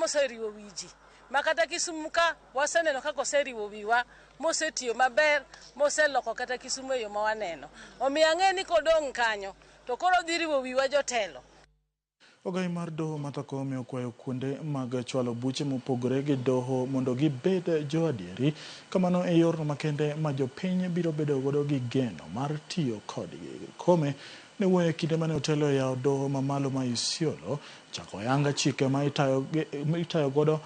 moseriwo wi ji ma kata Kisumu ka waseneno kaka oseriwo wiwa mosetiyo maber moseloko kata Kisumu e yo ma waneno. Omiyo ang'e ni kodong' kanyo to koro dhi riwo wiwa jotelo. Ogai mar doho Martha Koome okwayo kuonde mag chwalo buche mopogore gi doho mondo gibed joadieri. Kamano e yorno makende ma jopiny biro bedo godo gi geno mar tiyo kodgi. Koome ne wuoyo e kinde mane otelo e yawo doho mamalo ma Isiolo, chako ayanga chike ma itayo godo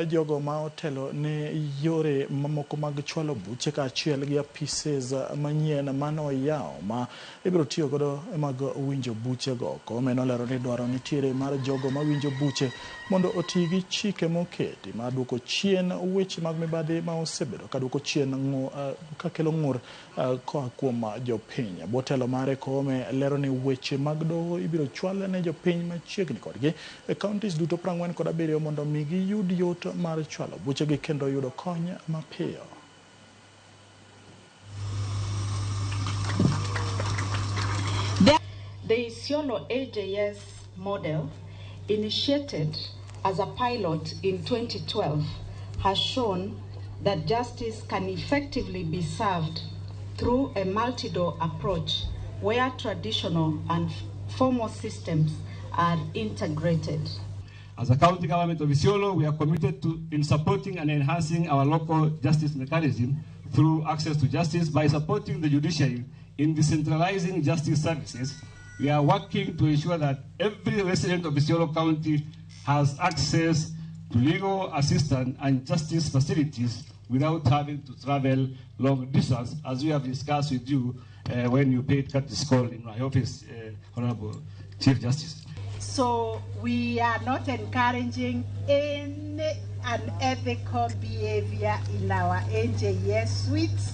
jogo ma otelo ne yore mamoko mag chwalo buche kaachiel gi apises manyien mane oyaw ma ibiro tiyo godo mag winjo buchego. Koome nolero ni dwaro nitiere mar jogo mawinjo buche mondo oti gi chike moketi mar duoko chien weche mag mibadhi ma osebedo ka duoko chien ka kelo ng'ur koa kuom jopiny. Bwo telo mare Koome lero ni weche mag doho ibiro chwal ne jopiny machiegni kodgi e counties duto 47 mondo mi giyud yot mar chwalo buchegi kendo yudo kony mapiyo. The Isiolo AJS model, initiated as a pilot in 2012, has shown that justice can effectively be served through a multi-door approach where traditional and formal systems are integrated. As a county government of Isiolo, we are committed to in supporting and enhancing our local justice mechanism through access to justice by supporting the judiciary in decentralizing justice services. We are working to ensure that every resident of Isiolo County has access to legal assistance and justice facilities without having to travel long distance, as we have discussed with you when you paid courtesy call in my office, Honorable Chief Justice. So we are not encouraging any unethical behavior in our NJS suites.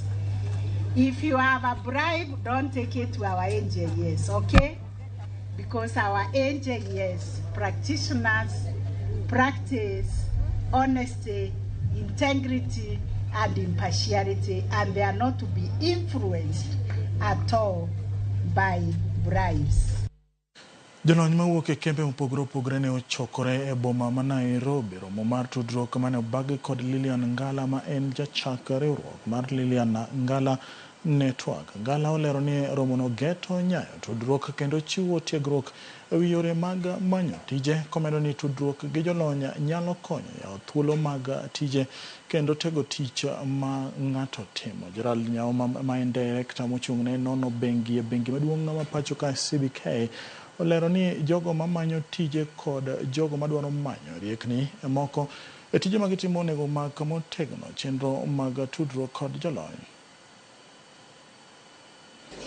If you have a bribe, don't take it to our NJS, okay? Because our NJS practitioners practice honesty, integrity, and impartiality, and they are not to be influenced at all by bribes. Jolony mawuok e kembe mopogore opogore ne ochokore e boma ma Nairobi romo mar tudruok mane obagi kod Lilian Ngala ma en jachak riwruok mar Lilian Ngala Network. Ngala olero ni romono geto nyayo tudruok kendo chiwo tiegruok ewi yore mag manyo tije komedo ni tudruok gi jolony nyalo konyo yawo thuolo mag tije kendo tego tich ma ng'ato timo. Gerald Nyauma ma en director mochung' ne nono bengi e bengi maduong' ma pacho ka CBK olero ni jogo mamanyo tije kod jogo madwaro manyo riekni moko e tije ma gitimo onego mak motegno chenro mag tudruok kod jolony.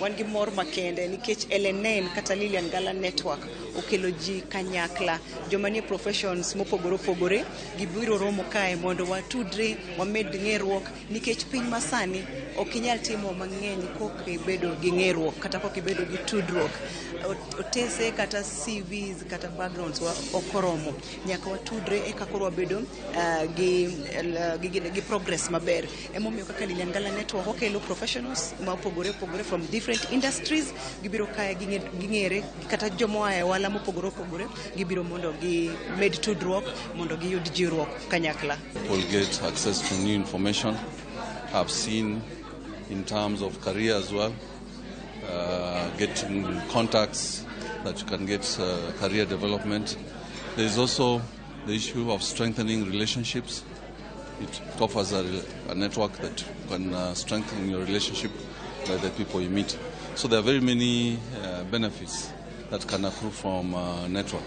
Wan gi mor makende nikech LNN kata Lilian Ngala Network okelo ji kanyakla, joma nie professions mopogore opogore gibiro romo kae mondo watudre, wamed ng'eruok nikech piny masani ok inyal timo mang'eny kok ibedo gi ng'eruok kata kok ibedo gi tudruok. Otese kata CVs kata backgrounds wa ok oromo, nyaka watudre eka koro wabedo gi progress maber. Emomiyo kaka Lilian Ngala Network okelo professionals ma opogore opogore from different industries, gibiro kae ging'ere kata joma oa e ohala mopogore opogore gibiro mondo gimed tudruok mondo giyud jiwruok kanyakla. People get access to new information. I've seen in terms of career as well, getting contacts that you can get career development. There is also the issue of strengthening relationships. It offers a network that can strengthen your relationship by the people you meet. So there are very many benefits that can accrue from network.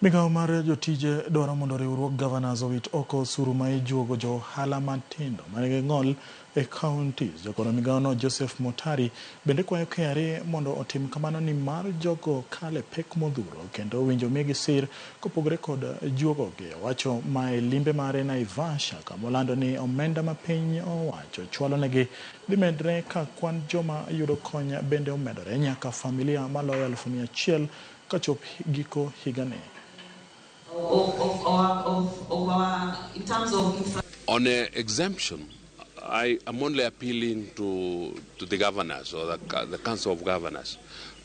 Migawo mar jotije dwaro mondo riwruog governors owit oko osuru ma ijuogo jo ohala matindo manigi ng'ol e counties. Jagoro migawono Joseph Motari bende kwayo KRA mondo otim kamano ni mar jogo kale pek modhuro kendo owinjo migi sir kopogore kod juogogi. Owacho ma e limbe mare Naivasha kamolando ni omenda ma piny owacho chwalo negi dhi medre ka kwan joma yudo kony bende omedore nyaka familia maloyo 100,000 kachop giko higani. On a exemption, I am only appealing to the governors or the Council of Governors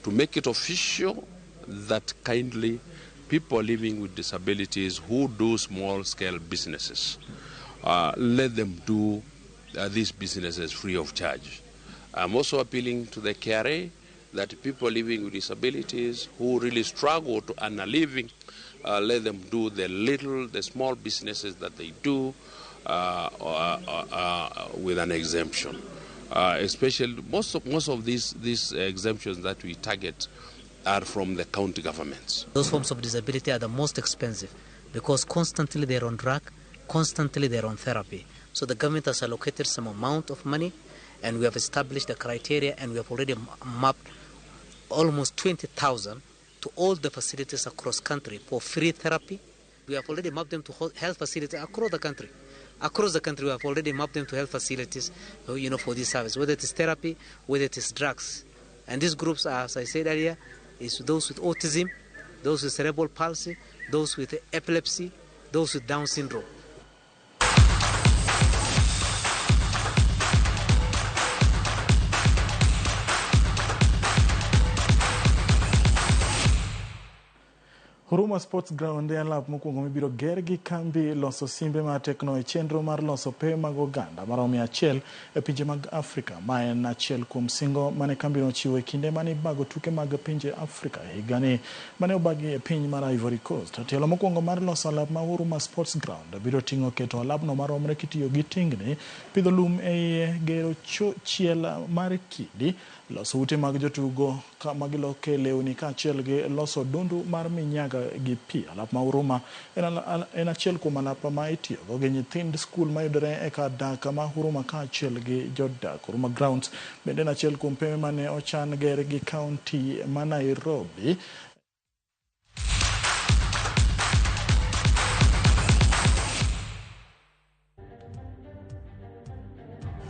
to make it official that kindly people living with disabilities who do small-scale businesses, let them do these businesses free of charge. I'm also appealing to the KRA that people living with disabilities who really struggle to earn a living, let them do the small businesses that they do with an exemption. Especially most of these exemptions that we target are from the county governments. Those forms of disability are the most expensive because constantly they're on drug, constantly they're on therapy. So the government has allocated some amount of money, and we have established the criteria, and we have already mapped almost 20,000 to all the facilities across country for free therapy. We have already mapped them to health facilities across the country. Across the country, we have already mapped them to health facilities, you know, for this service, whether it is therapy, whether it is drugs. And these groups are, as I said earlier, is those with autism, those with cerebral palsy, those with epilepsy, those with Down syndrome. Huruma Sports Ground en alap mokwongo mibiro ger gi kambi loso simbe mar Tecno e chenro mar loso pewe mag oganda maromo 100 e pinje mag Afrika. Ma en achiel kuom singo mane kambino ochiwo e kinde mane ibago tuke mag pinje Afrika higani mane obagi e piny mar Ivory Coast. Tielo mokwongo mar loso alap ma Huruma Sports Ground biro ting'o keto alapno maromre kitiyo gi tingni, pidho lum e iye, gero chiel mar kidi, loso ute mag jotugo ma giloke lewni kaachiel gi loso dundu mar minyaga gi pi. Alap ma Huruma en achiel kuom alap ma itiyogo gi nyithind skul mayudore e kar dak ma Huruma kaachiel gi jodak. Huruma Grounds bende en achiel kuom pewe mane ochan ger gi kaunti ma Nairobi.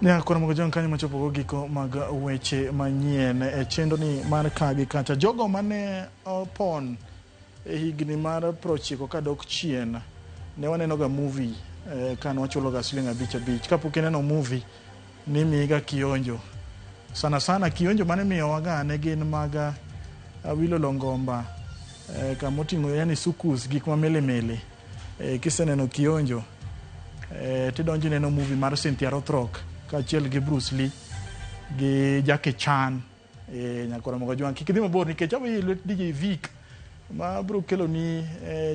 Nyakora mogo jong kanyo machopo go giko mag weche manyien e chenro ni mar ka gi kacha. Jogo mane opon e higni mar 90 kadok chien ne waneno ga movie kane wachulo ga siling 5 kapok ineno movie nimiyi ga kionjo. Sana sana kionjo mane miyowa ga ne gin mag Awilo Longomba, kamoting'o yani sukus, gik ma milimili. Kiseneno kionjo, tidonjo ineno movie mar Cynthia Rothrock kaachiel gi Bruce Lee gi Jackie Chan. Nyakora mogo jwang' kik idhi mabor nikech aweyi e lwet DJ Vic ma biro keloni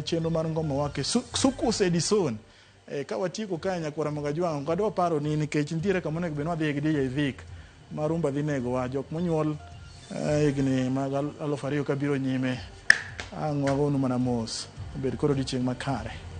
chenro mar ngoma wake Sukus Edison. Ka watieko kae, nyakwara mogo jwang', ok adwa paro ni nikech nitiere kama onego bed ni wadhiye gi DJ Vic ma rumba dhi negowa. Jok monyuol higni mag 2000 kabiro nyime, ang' wagonu mana mos. Obed kod odiochieng' makare.